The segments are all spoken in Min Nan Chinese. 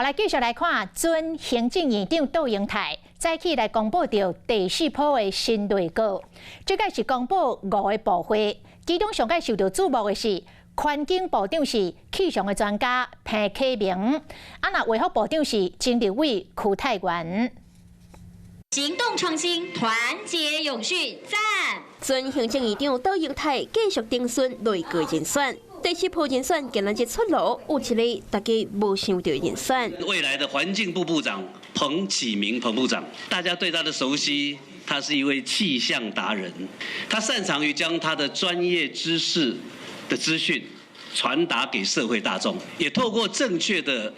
來繼續來看，準行政院長杜英泰早起來公布著第四波的新內閣，這擺是公布五個部會，其中上蓋受到矚目的是環境部長是氣象的專家彭啟明，啊若衛福部長是前立委邱泰源。行動創新，團結永續，讚！準行政院長杜英泰繼續徵詢內閣人選，第四波人選今仔日出爐，有一个大家無想著人選。未來的環境部部長彭啟明彭部長，大家對他的熟悉，他是一位氣象達人，他擅長於將他的專業知識的資訊傳達給社會大眾，也透過正確的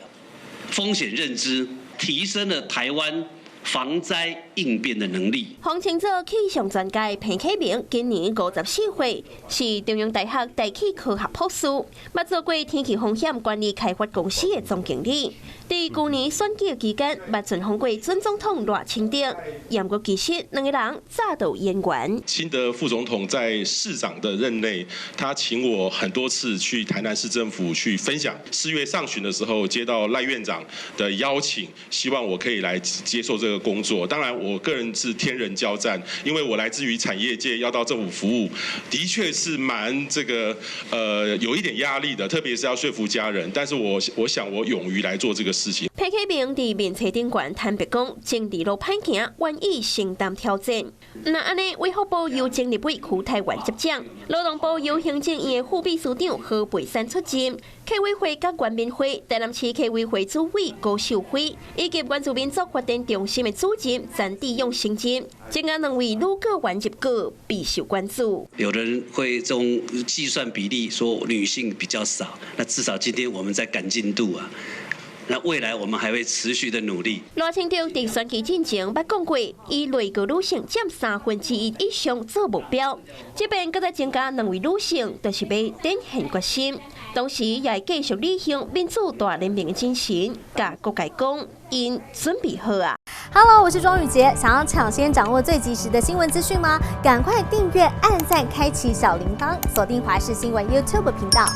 風險認知，提升了台灣防災應變的能力。號稱做氣象專家彭啟明今年54歲，是中央大學大氣科學博士，捌做過天氣風險管理開發公司的總經理。佇舊年選舉期間，捌專訪過準總統賴清德。毋過其實兩個人早就有淵源。清德副總統在市長的任內，他請我很多次去台南市政府去分享。4月上旬的時候，接到賴院長的邀請，希望我可以來接受這個工作。當然，我個人是天人交戰，因為我來自於產業界，要到政府服務，的確是蠻這個有一點壓力的，特別是要說服家人。但是我想我勇於來做這個事情。彭啟明佇面冊頂懸坦白講，政治路歹行，願意承擔挑戰。若按呢，衛福部由前立委邱泰源接掌，勞動部由行政院的副秘書長何培山出任，客委會佮原民會台南市客委會主委高秀輝，以及原住民族發展中心的主任陳志勇升任，增加兩位女閣員入閣備受關注。有人會用計算比例說女性比較少，那至少今天我們在趕進度啊。那未來我們還會持續的努力。賴清德佇選舉進前捌講過，以內閣女性佔1/3以上做目標，這擺閣再增加兩位女性，就是欲展現決心。同時也會繼續履行民主大聯盟的精神，共各界講，𪜶準備好啊。 Hello，我是莊宇傑，想要搶先掌握最及時的新聞資訊嗎？趕快訂閱、按讚、開啟小鈴鐺，鎖定華視新聞 YouTube 頻道。